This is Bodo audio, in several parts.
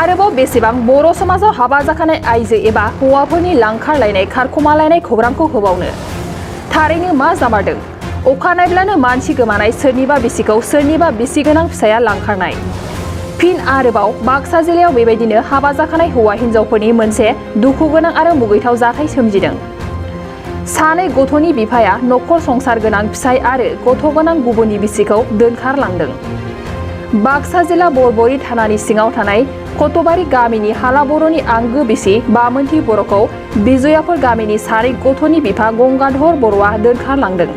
आरोबाव बेसेबां बर' समाजाव हाबा जाखानाय आइजो एबा हौवाफोरनि लांखारलायनाय खारखुमालायनाय खौरांखौ होबावनो थारैनो मा जामारदों अखानायब्लानो मानसि गोमानाय सोरनिबा बिसिखौ सोरनिबा बिसि गोनां फिसाया लांखारनाय फिन आरोबाव बाक्सा जिल्लायाव बेबायदिनो हाबा जाखानाय हौवा हिन्जावफोरनि मोनसे दुखु गोनां आरो मुगैथाव जाथाय सोमजिदों सानै गथ'नि बिफाया नखर संसार गोनां फिसाय आरो गथ' गोनां गुबुननि बिसिखौ दोनखारलांदों बाक्सा जिल्ला बरबरि थानानि सिङाव थानाय कतबारि गामिनि हाला बर'नि आंगो बिसि बामोनथि बर'खौ बिजयापुर गामिनि सानै गथ'नि बिफा गंगाधर बर'आ दोनखारलांदों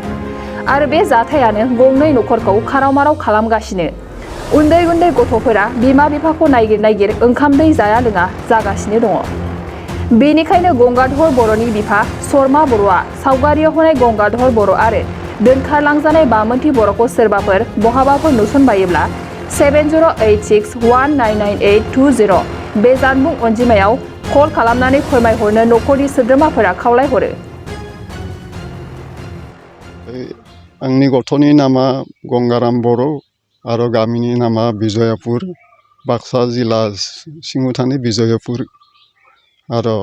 आरो बे जाथायानो गंनै नखरखौ खाराव माराव खालामगासिनो उन्दै उन्दै गथ'फोरा बिमा बिफाखौ नागिर नागिर ओंखाम दै जाया लोङा जागासिनो दङ बेनिखायनो गंगाधर बर'नि बिफा शर्मा बर'आ सावगारियाव होनाय गंगाधर बर' आरो दोनखारलांजानाय बामोनथि बर'खौ सोरबाफोर बहाबाफोर नुसनबायोब्ला 7086199820 बे जानबुं अनजिमायाव कल खालामनानै फोरमायहरनो नखरनि सोद्रोमाफोरा खावलायहरो आंनि गथ'नि नामा गंगाराम बर' आरो गामिनि नामा बिजयापुर बाक्सा जिल्ला सिङाव थानाय बिजयापुर आरो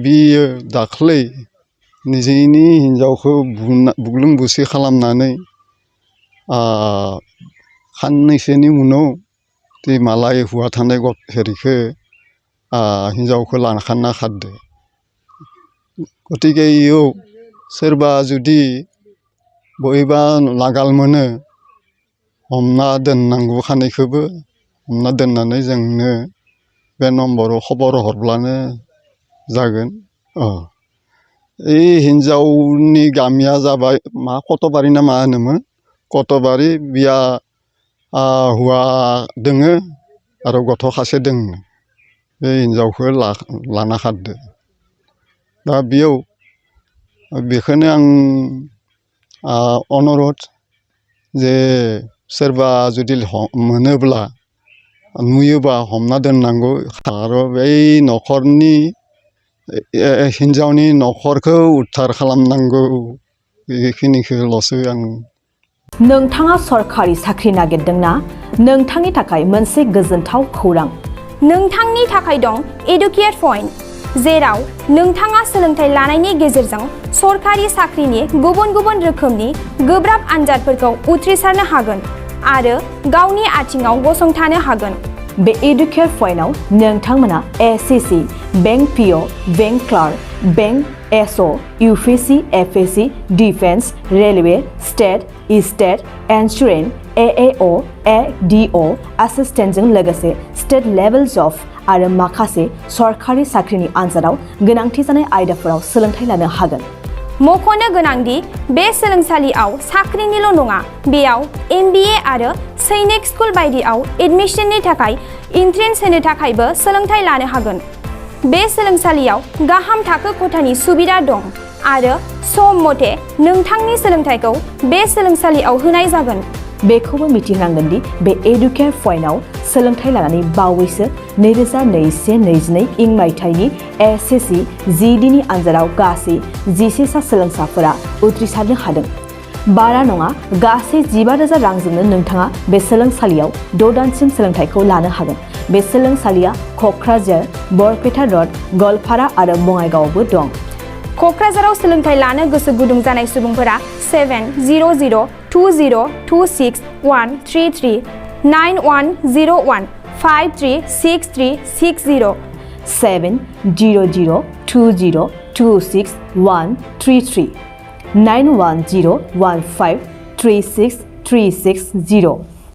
बियो दाख्लै निजेनि हिन्जावखौ बुग्लुं बुसि खालामनानै साननैसोनि उनाव बे मालाय हौवा थानाय हेरिखौ हिन्जावखौ लांखारना खारदो गतिके इयाव सोरबा जुदि बबेबा लागाल मोनो हमना दोननांगौ खानायखौबो हमना दोननानै जोंनो बे नम्बराव खबर हरब्लानो जागोन ओइ हिन्जावनि गामिया जाबाय मा कतबारि ना मा होनोमोन कतबारि बिया हौवा दोङो आरो गथ' सासे दोङो बे हिन्जावखौ लाना खारदो दा बेयाव बेखौनो आं अनुरद जे सोरबा जुदि मोनोब्ला नुयोबा हमना दोननांगौ आरो बै न'खरनि हिन्जावनि न'खरखौ उद्धार खालामनांगौ बेखिनिखौल'सो आं नोंथाङा सरकारि साख्रि नागिरदोंना नोंथांनि थाखाय मोनसे गोजोनथाव खौरां नोंथांनि थाखाय दं एडुकेट पइन्ट जेराव नोंथाङा सोलोंथाइ लानायनि गेजेरजों सरकारि साख्रिनि गुबुन गुबुन रोखोमनि गोब्राब आनजादफोरखौ उथ्रिसारनो हागोन आरो गावनि आथिङाव गसंथानो हागोन बे एडुकेट पइन्टआव नोंथांमोना SSC bank PO bank clerk bank SO UPSC FSC defence railway state insurance AAO ADO एसिस्टेन्टजों लोगोसे स्टेट लेभेल जब आरो माखासे सरकारि साख्रिनि आनजादाव गोनांथि जानाय आयदाफोराव सोलोंथाइ लानो हागोन मख'नो गोनांदि बे सोलोंसालियाव साख्रिनिल' नङा बेयाव एमबिए आरो सैनिक स्कुल बायदियाव एडमिशननि थाखाय एन्ट्रेन्स होनो थाखायबो सोलोंथाइ लानो हागोन बे सोलोंसालियाव गाहाम थाखो खथानि सुबिदा दं आरो सम मथे नोंथांनि सोलोंथाइखौ बे सोलोंसालियाव होनाय जागोन बेखौबो मिथिनांगोन दि बे एडुकेट पइन्टआव सोलोंथाइ लानानै बावैसो 2021-22 इं मायथाइनि एसएससि जिडिनि आनजादाव गासै 11 सा सोलोंसाफोरा उथ्रिसारनो हादों बारा नङा गासै 15,000 रांजोंनो नोंथाङा बे सोलोंसालियाव 6 दानसिम सोलोंथाइखौ लानो हागोन बे सोलोंसालिया क'क्राझार बरपेटा रड गवालपारा आरो बङाइगावआवबो दं क'क्राझाराव सोलोंथाइ लानो गोसो गुदुं जानाय सुबुंफोरा 70020261133 9101536360 70020261133 9101536360